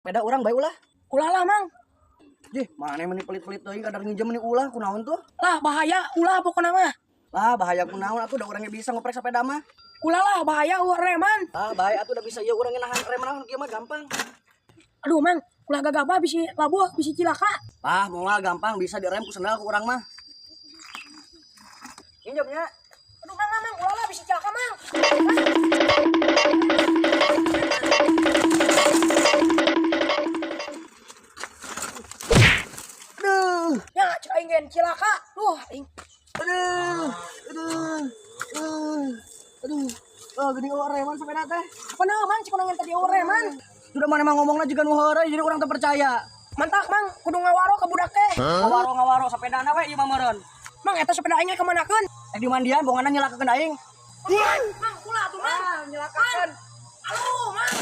Sepeda urang bae ulah. Ulah lah, Mang. Jih, mana meni pelit-pelit teuing, kadar nginjem meni ulah, kunaon tuh? Lah, bahaya, ulah pokokna mah. Lah, bahaya kunaon atuh, da urangnya bisa ngoprek sepeda mah. Ulah lah, bahaya ulah reman. Ah, bahaya atuh, udah bisa ieu urang nahan rem naon kieu mah gampang. Aduh, Mang, ulah gagabah, bisi labuh, bisi cilaka. Ah, moal, gampang bisa direm ku sendal ku urang mah. Injemnya. Aduh, Mang, Mang, Mang, ulah lah, bisi cilaka, Mang. Aduh. Ya, cek aing gen cilaka. Duh, aing. Aduh. Aduh. Aduh. Aduh. Oh, gede oh reman sepeda teh. Apa nah, Mang, cek urang tadi eueuh reman. Sudah mana emang ngomongna juga nu heureuy, jadi urang teu percaya. Mantak, Mang, kudu ngawaro ka budak teh. Ngawaro ngawaro sepedana we ieu mah meureun. Mang, eta sepeda aing kamanakeun? Eh, di mandian bongana nyelakakeun aing. Mang, ulah atuh, Mang. Ah, nyelakakeun. Aduh, Mang.